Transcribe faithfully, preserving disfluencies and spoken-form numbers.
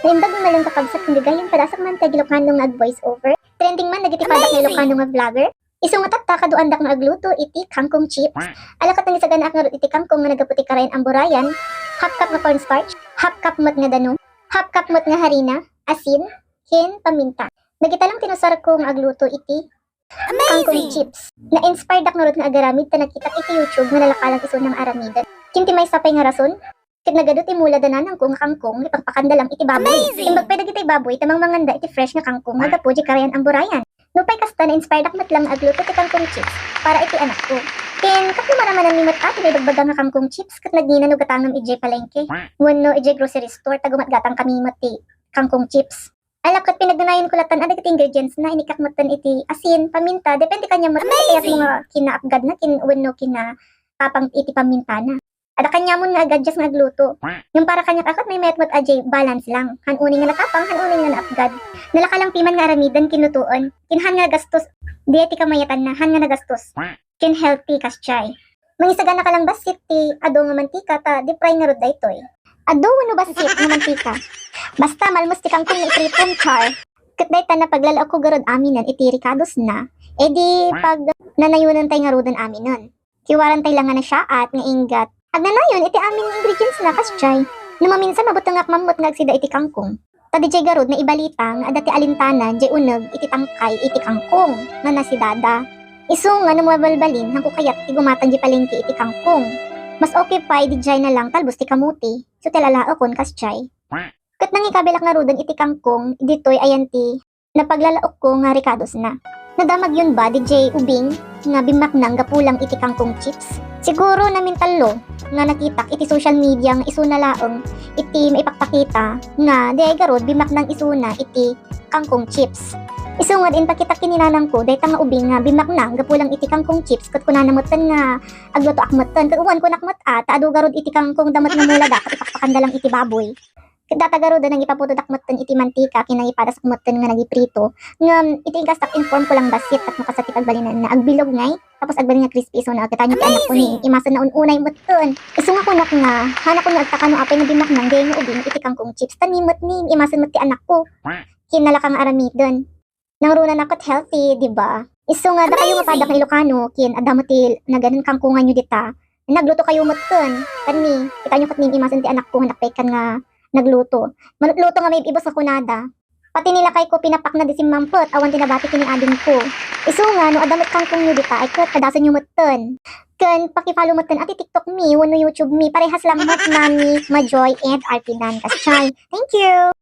Naimbag ni Malong Kakabsat ken gagayyem, padasakman ti Ilocano nga ag-voice over. Trending man dagiti padak nga Ilocano nga vlogger. Isu nga tatta, kaduandak nga agluto iti kangkong chips. Ala ket nangisaganaak ngarud iti kangkong nga naggapu ti karayan amburayan, half cup nga cornstarch, half cup met nga danum, half cup met nga harina, asin, ken paminta. Dagita lang ti nausarko nga agluto iti kangkong chips. Na-inspiredak ngarud nga agaramid ta nakitak iti YouTube nga nalakalang isuna nga aramiden. Ken ti maysa pay nga rason, ket nagadu ti mula da nanangko nga kangkong, ipakpakanda lang iti baboy. Imbag pay dagiti baboy ta mangmanganda iti fresh nga kangkong nga gapu di karayan amburayan. Nupay kasta, na-inspiredak met lang nga agluto ti kangkong chips para iti anakko. Ken tapno maramananmi met a ti naibagbaga nga kangkong chips ket nagnina no gatangem idiay palengke wenno idiay grocery store ta gumatgatangkami met ti kangkong chips. Ala ket pinagnanayonko lattan a dagiti ingredients na, inikak metten iti asin, paminta, depende kaniam met no kayatmo nga kinaapgadna ken wenno kinapapang iti pamintana. Adda kaniamon nga agadjust nga agluto. Ngem para kaniak a ket maymayat met a diay balance lang. Han unay nga natapang, han unay nga naapgad. Nalakalang piman nga aramiden ken lutoen. Ken han nga gastos, diay ti kamayatanna, han nga nagastos. Ken healthy, kasdiay. Mangisaganaka lang bassit ti adu nga mantika ta deep fry ngarud daytoy. Adu wenno bassit nga mantika. Basta malmes ti kangkong nga ipritom, char. Ket dayta napaglalaokko garud aminen iti rekados na. E di pag nanayonentay ngaruden aminen. Kiwarantay lang nga nasiaat nga inggat agnanayon iti amin nga ingredients na, kasdiay. No maminsan, mabutengak man met nga agsida iti kangkong. Ta diay garud naibalita nga adda ti alintana diay uneg iti tangkay iti kangkong nga nasidada. Isu nga no mabalbalin, hanko kayat ti gumatang diay palengke iti kangkong. Mas okay pay diay na lang talbos ti kamote. So, ti lalaokon, kasdiay. Ket nangikabilak ngaruden iti kangkong ditoy ayan ti napaglalaokko nga rekados na. Nadamagyon ba diay ubing nga bimmaknang gapu lang iti kangkong chips? Siguro namintallo nga nakitak iti social media nga isuna laeng iti maipakpakita nga diay garud bimmaknang isuna iti kangkong chips. Isu nga di inpakitak ken ni nanangko dayta nga ubing nga bimmaknang gapu lang iti kangkong chips ket kunana metten nga aglutoak metten ket wen kunak met a ta adu garud iti kangkong da met nga mula da ket ipakpakanda lang iti baboy. Ket data garuden, nangipaputodak metten iti mantika ken nangipadasak metten nga nagiprito. Ngem iti inkastak, inform ko lang bassit tapno kasta ti pagbalinanna. Agbilog ngay, tapos agbalin nga crispy, isuna a ket ania ti anakko ni imasenna un-unay metten. Isu nga kunak nga, hanakon nga agtaka no apay nga bimmaknang diay nga ubing iti kangkong chips. Ta ni met ni, imasen met ti anakko. Ken nalaka nga aramiden. Nangruna na ket healthy, di ba? Isu nga, dakayo nga padak nga Ilocano, ken adda met ti naganan kangkonganyo dita. Naglutokayo metten. Ket ni, kitaenyo ket ni, imasen ti anakko nga napaykan nga nagluto. Manutluto nga maib-ibus nga kunada. Pati ni lakayko pinapakna di simmampet, awan ti nabati ken ni adingko. Isu nga, no adda met kangkongyo dita, ay ket padasenyo metten. Ken paki-follow metten a ti TikTok mi, wenno YouTube mi, parehas lang met Mami Majoy and Artinan Kaschay. Thank you!